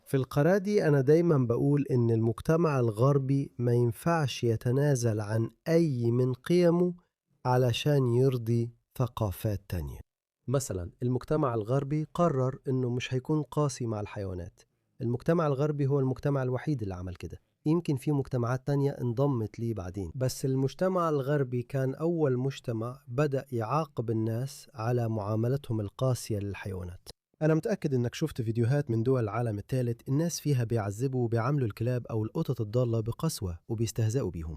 في القناة دي أنا دايما بقول إن المجتمع الغربي ما ينفعش يتنازل عن أي من قيمه علشان يرضي ثقافات تانية. مثلا المجتمع الغربي قرر إنه مش هيكون قاسي مع الحيوانات. المجتمع الغربي هو المجتمع الوحيد اللي عمل كده، يمكن في مجتمعات تانية انضمت ليه بعدين، بس المجتمع الغربي كان أول مجتمع بدأ يعاقب الناس على معاملتهم القاسية للحيوانات. أنا متأكد إنك شفت فيديوهات من دول العالم الثالث الناس فيها بيعذبوا وبيعاملوا الكلاب أو القطط الضالة بقسوة وبيستهزئوا بيهم.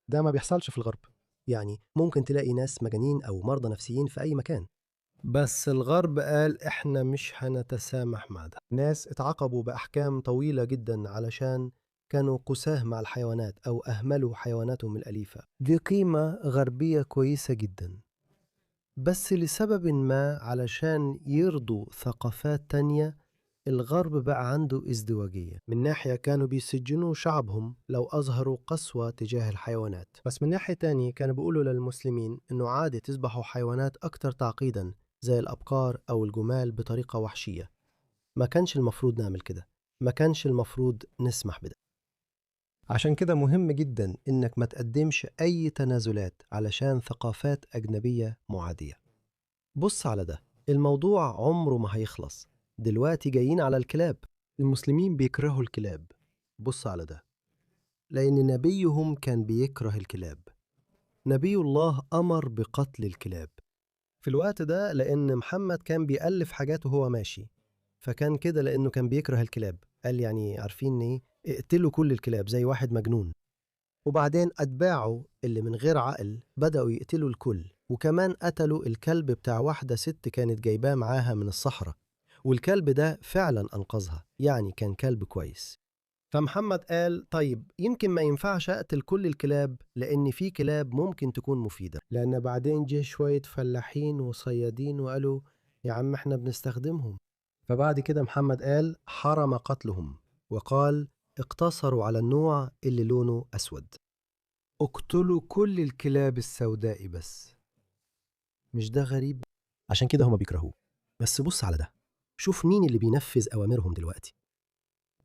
ده ما بيحصلش في الغرب، يعني ممكن تلاقي ناس مجانين أو مرضى نفسيين في أي مكان، بس الغرب قال إحنا مش هنتسامح مع ده. ناس اتعاقبوا بأحكام طويلة جدا علشان كانوا قساه مع الحيوانات أو أهملوا حيواناتهم الأليفة. دي قيمة غربية كويسة جدا، بس لسبب ما علشان يرضوا ثقافات تانية الغرب بقى عنده ازدواجية. من ناحية كانوا بيسجنوا شعبهم لو أظهروا قسوة تجاه الحيوانات، بس من ناحية تانية كانوا بيقولوا للمسلمين إنه عادي تذبحوا حيوانات أكتر تعقيدا زي الأبقار أو الجمال بطريقة وحشية. ما كانش المفروض نعمل كده، ما كانش المفروض نسمح بده. عشان كده مهم جدا إنك ما تقدمش أي تنازلات علشان ثقافات أجنبية معادية. بص على ده، الموضوع عمره ما هيخلص. دلوقتي جايين على الكلاب، المسلمين بيكرهوا الكلاب. بص على ده، لأن نبيهم كان بيكره الكلاب. نبي الله أمر بقتل الكلاب في الوقت ده، لأن محمد كان بيألف حاجات وهو ماشي، فكان كده لأنه كان بيكره الكلاب. قال يعني عارفين إيه، اقتلوا كل الكلاب زي واحد مجنون. وبعدين أتباعه اللي من غير عقل بدأوا يقتلوا الكل، وكمان قتلوا الكلب بتاع واحدة ست كانت جايباه معاها من الصحراء، والكلب ده فعلا أنقذها، يعني كان كلب كويس. فمحمد قال طيب يمكن ما ينفعش أقتل كل الكلاب لأن في كلاب ممكن تكون مفيدة. لأن بعدين جه شوية فلاحين وصيادين وقالوا يا عم احنا بنستخدمهم. فبعد كده محمد قال حرم قتلهم، وقال اقتصروا على النوع اللي لونه أسود، اقتلوا كل الكلاب السوداء بس. مش ده غريب؟ عشان كده هما بيكرهوه. بس بص على ده، شوف مين اللي بينفذ أوامرهم دلوقتي.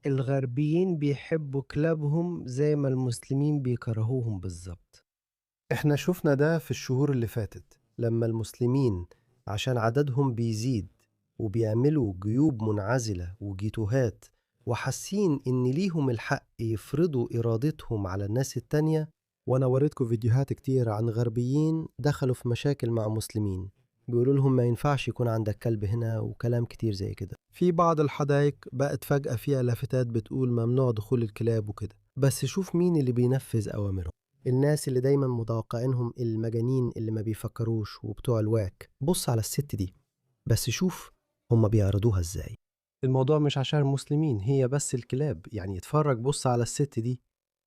الغربيين بيحبوا كلابهم زي ما المسلمين بيكرهوهم بالظبط. احنا شفنا ده في الشهور اللي فاتت لما المسلمين عشان عددهم بيزيد وبيعملوا جيوب منعزلة وجيتوهات وحاسين إن ليهم الحق يفرضوا إرادتهم على الناس التانية. وأنا وريتكم فيديوهات كتير عن غربيين دخلوا في مشاكل مع مسلمين بيقولوا لهم ما ينفعش يكون عندك كلب هنا وكلام كتير زي كده. في بعض الحدائق بقت فجأة فيها لافتات بتقول ممنوع دخول الكلاب وكده. بس شوف مين اللي بينفذ أوامرهم، الناس اللي دايما متوقعينهم المجانين اللي ما بيفكروش وبتوع الواك. بص على الست دي، بس شوف هم بيعرضوها ازاي. الموضوع مش عشان المسلمين، هي بس الكلاب. يعني اتفرج، بص على الست دي،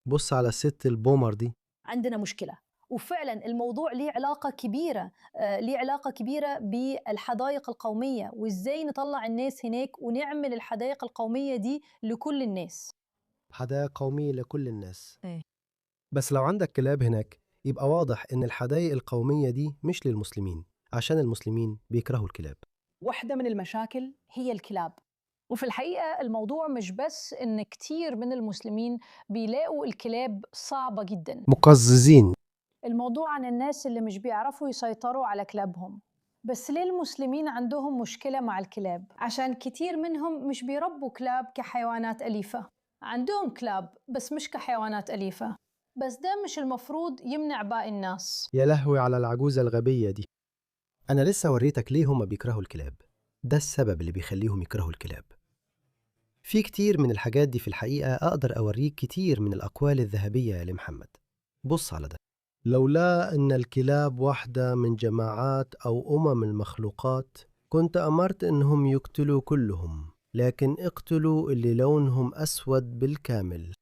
بص على الست البومر دي. عندنا مشكلة، وفعلا الموضوع ليه علاقة كبيرة، ليه علاقة كبيرة بالحدائق القومية وإزاي نطلع الناس هناك ونعمل الحدائق القومية دي لكل الناس. حدائق قومية لكل الناس. إيه. بس لو عندك كلاب هناك يبقى واضح إن الحدائق القومية دي مش للمسلمين، عشان المسلمين بيكرهوا الكلاب. واحدة من المشاكل هي الكلاب. وفي الحقيقة الموضوع مش بس إن كتير من المسلمين بيلاقوا الكلاب صعبة جدا، مقززين. الموضوع عن الناس اللي مش بيعرفوا يسيطروا على كلابهم. بس ليه المسلمين عندهم مشكلة مع الكلاب؟ عشان كتير منهم مش بيربوا كلاب كحيوانات أليفة. عندهم كلاب بس مش كحيوانات أليفة، بس ده مش المفروض يمنع باقي الناس. يا لهوي على العجوزة الغبية دي. أنا لسه وريتك ليه هما بيكرهوا الكلاب، ده السبب اللي بيخليهم يكرهوا الكلاب. في كتير من الحاجات دي في الحقيقة أقدر أوريك كتير من الأقوال الذهبية لمحمد. بص على ده، لولا أن الكلاب واحدة من جماعات أو أمم المخلوقات كنت أمرت أنهم يقتلوا كلهم، لكن اقتلوا اللي لونهم أسود بالكامل.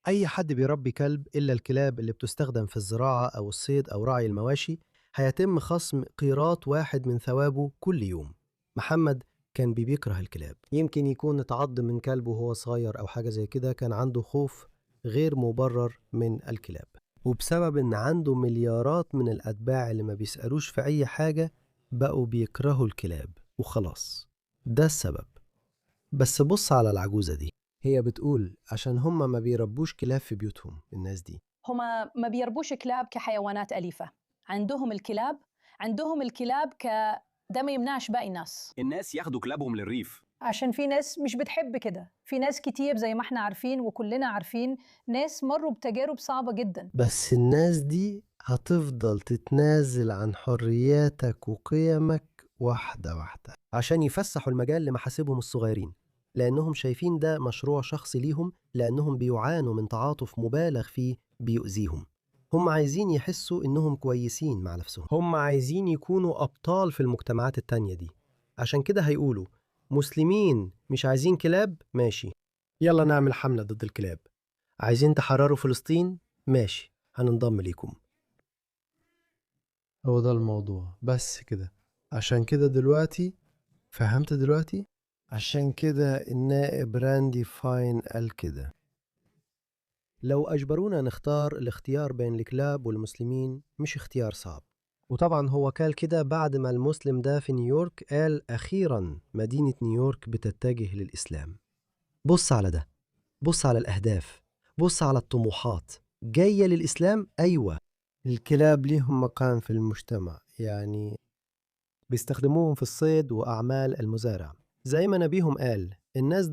أي حد بيربي كلب إلا الكلاب اللي بتستخدم في الزراعة أو الصيد أو رعي المواشي هيتم خصم قيراط واحد من ثوابه كل يوم. محمد كان بيكره الكلاب، يمكن يكون اتعض من كلبه وهو صغير أو حاجة زي كده، كان عنده خوف غير مبرر من الكلاب. وبسبب إن عنده مليارات من الأتباع اللي ما بيسألوش في أي حاجة بقوا بيكرهوا الكلاب وخلاص، ده السبب. بس بص على العجوزة دي، هي بتقول عشان هم ما بيربوش كلاب في بيوتهم. الناس دي هما ما بيربوش كلاب كحيوانات أليفة، عندهم الكلاب ده ما يمنعش باقي الناس. الناس ياخدوا كلابهم للريف. عشان في ناس مش بتحب كده. في ناس كتير زي ما احنا عارفين وكلنا عارفين، ناس مروا بتجارب صعبة جدا. بس الناس دي هتفضل تتنازل عن حرياتك وقيمك واحدة واحدة عشان يفسحوا المجال لمحاسبهم الصغيرين، لأنهم شايفين ده مشروع شخصي ليهم، لأنهم بيعانوا من تعاطف مبالغ فيه بيؤذيهم. هم عايزين يحسوا إنهم كويسين مع نفسهم، هم عايزين يكونوا أبطال في المجتمعات التانية دي. عشان كده هيقولوا مسلمين مش عايزين كلاب، ماشي، يلا نعمل حملة ضد الكلاب. عايزين تحرروا فلسطين، ماشي، هننضم ليكم. هو ده الموضوع بس كده. عشان كده دلوقتي فهمت دلوقتي؟ عشان كده النائب راندي فاين قال كده: لو أجبرونا نختار، الاختيار بين الكلاب والمسلمين مش اختيار صعب. وطبعا هو قال كده بعد ما المسلم ده في نيويورك قال أخيرا مدينة نيويورك بتتجه للإسلام. بص على ده، بص على الأهداف، بص على الطموحات، جاية للإسلام. أيوة. الكلاب ليهم مكان في المجتمع، يعني بيستخدموهم في الصيد وأعمال المزارع. زي ما نبيهم قال، الناس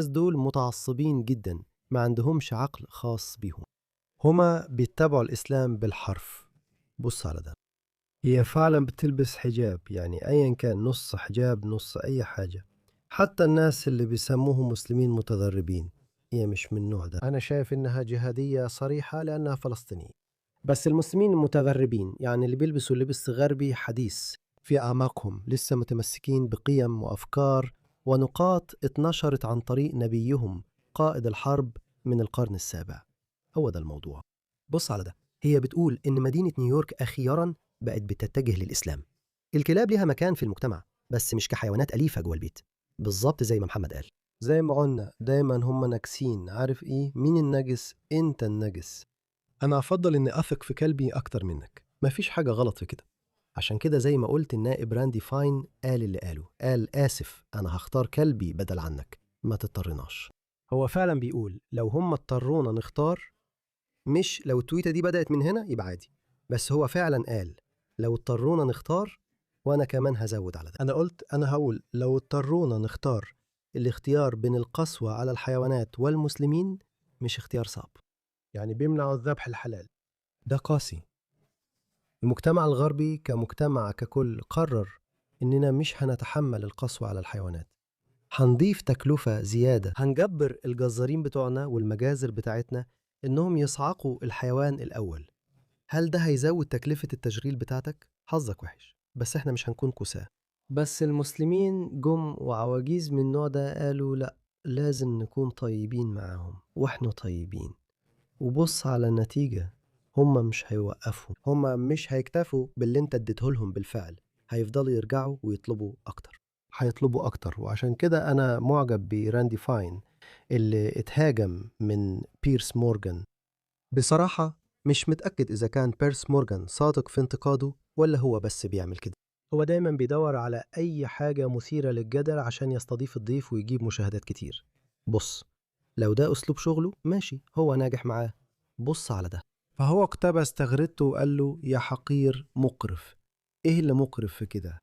دول متعصبين جدا، ما عندهمش عقل خاص بيهم، هما بيتبعوا الإسلام بالحرف. بص على ده. هي فعلا بتلبس حجاب، يعني أيا كان، نص حجاب نص أي حاجة. حتى الناس اللي بيسموهم مسلمين متغربين، هي مش من النوع ده. أنا شايف إنها جهادية صريحة لأنها فلسطينية. بس المسلمين المتغربين، يعني اللي بيلبسوا لبس غربي حديث، في أعماقهم لسه متمسكين بقيم وأفكار ونقاط اتنشرت عن طريق نبيهم قائد الحرب من القرن السابع. هو ده الموضوع. بص على ده. هي بتقول إن مدينة نيويورك أخيرا بقت بتتجه للإسلام. الكلاب ليها مكان في المجتمع، بس مش كحيوانات أليفة جوه البيت، بالظبط زي ما محمد قال. زي ما قلنا دايما هم نجسين. عارف ايه؟ مين النجس؟ انت النجس. أنا أفضل إني أثق في كلبي أكتر منك، مفيش حاجة غلط في كده. عشان كده زي ما قلت النائب راندي فاين قال اللي قاله، قال آسف أنا هختار كلبي بدل عنك، ما تضطرناش. هو فعلا بيقول لو هم اضطرونا نختار، مش لو التويتة دي بدأت من هنا يبقى عادي، بس هو فعلا قال لو اضطرونا نختار. وأنا كمان هزود على ده، انا قلت، انا هقول لو اضطرونا نختار، الاختيار بين القسوة على الحيوانات والمسلمين مش اختيار صعب. يعني بيمنعوا الذبح الحلال. ده قاسي. المجتمع الغربي كمجتمع ككل قرر إننا مش هنتحمل القسوة على الحيوانات، هنضيف تكلفة زيادة، هنجبر الجزارين بتوعنا والمجازر بتاعتنا إنهم يصعقوا الحيوان الأول. هل ده هيزود تكلفة التشغيل بتاعتك؟ حظك وحش، بس احنا مش هنكون قساة. بس المسلمين جم وعواجيز من النوع ده قالوا لا، لازم نكون طيبين معاهم، واحنا طيبين. وبص على النتيجة، هما مش هيوقفوا، هما مش هيكتفوا باللي انت اديتهولهم بالفعل، هيفضلوا يرجعوا ويطلبوا أكتر. هيطلبوا أكتر. وعشان كده أنا معجب براندي فاين اللي اتهاجم من بيرس مورجان. بصراحة مش متأكد إذا كان بيرس مورجان صادق في انتقاده ولا هو بس بيعمل كده. هو دايما بيدور على أي حاجة مثيرة للجدل عشان يستضيف الضيف ويجيب مشاهدات كتير. بص، لو ده أسلوب شغله ماشي، هو ناجح معاه. بص على ده. فهو اقتبس تغريدته وقال له يا حقير مقرف. ايه اللي مقرف في كده؟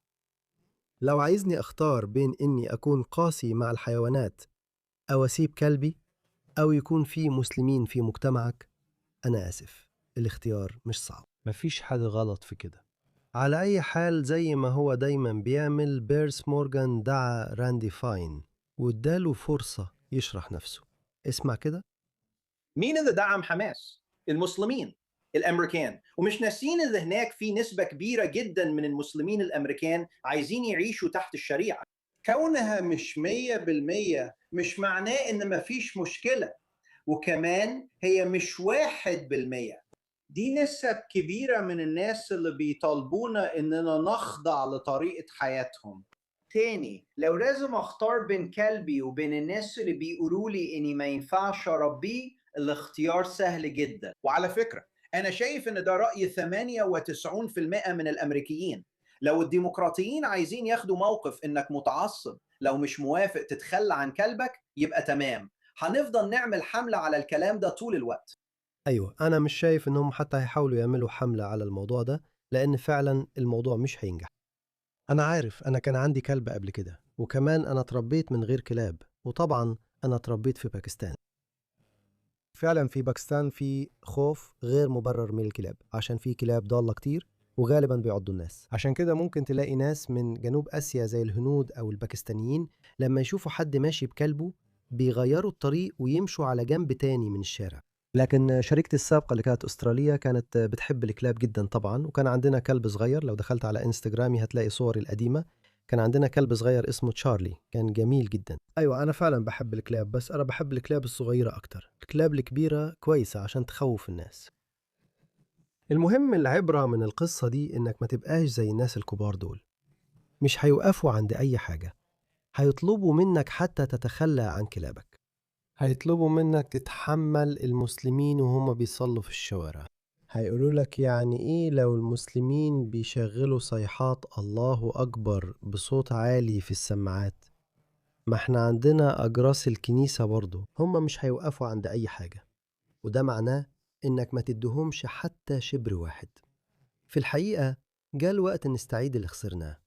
لو عايزني أختار بين إني أكون قاسي مع الحيوانات أو أسيب كلبي أو يكون في مسلمين في مجتمعك، أنا آسف، الاختيار مش صعب. مفيش حاجة غلط في كده. على أي حال زي ما هو دايما بيعمل، بيرس مورجان دعا راندي فاين واداله فرصة يشرح نفسه. اسمع كده. مين اللي دعم حماس؟ المسلمين الامريكان. ومش ناسين ان هناك في نسبه كبيره جدا من المسلمين الامريكان عايزين يعيشوا تحت الشريعه. كونها مش 100% مش معناه ان مفيش مشكله، وكمان هي مش 1%. دي نسب كبيره من الناس اللي بيطالبونا اننا نخضع لطريقه حياتهم. تاني، لو لازم اختار بين كلبي وبين الناس اللي بيقولوا لي اني ما ينفعش اربيه، الاختيار سهل جدا. وعلى فكرة انا شايف ان ده رأي 98% من الامريكيين. لو الديمقراطيين عايزين ياخدوا موقف انك متعصب لو مش موافق تتخلى عن كلبك، يبقى تمام، هنفضل نعمل حملة على الكلام ده طول الوقت. أيوة، أنا مش شايف إنهم حتى هيحاولوا يعملوا حملة على الموضوع ده، لأن فعلا الموضوع مش هينجح. أنا عارف، أنا كان عندي كلب قبل كده، وكمان أنا اتربيت من غير كلاب، وطبعا أنا اتربيت في باكستان. فعلا في باكستان في خوف غير مبرر من الكلاب، عشان في كلاب ضالة كتير وغالبا بيعضوا الناس. عشان كده ممكن تلاقي ناس من جنوب آسيا زي الهنود أو الباكستانيين لما يشوفوا حد ماشي بكلبه بيغيروا الطريق ويمشوا على جنب تاني من الشارع. لكن شريكتي السابقة اللي كانت أسترالية كانت بتحب الكلاب جدا طبعا، وكان عندنا كلب صغير. لو دخلت على انستجرامي هتلاقي صوري القديمة. كان عندنا كلب صغير اسمه تشارلي، كان جميل جدا. أيوة، أنا فعلا بحب الكلاب، بس أنا بحب الكلاب الصغيرة أكتر. الكلاب الكبيرة كويسة عشان تخوف الناس. المهم العبرة من القصة دي إنك ما تبقاش زي الناس الكبار دول، مش هيوقفوا عند أي حاجة، هيطلبوا منك حتى تتخلى عن كلابك، هيطلبوا منك تتحمل المسلمين وهم بيصلوا في الشوارع، هيقولوا لك يعني إيه لو المسلمين بيشغلوا صيحات الله أكبر بصوت عالي في السماعات؟ ما احنا عندنا أجراس الكنيسة برضو. هم مش هيوقفوا عند أي حاجة، وده معناه إنك ما تدهمش حتى شبر واحد. في الحقيقة جاء الوقت نستعيد اللي خسرناه.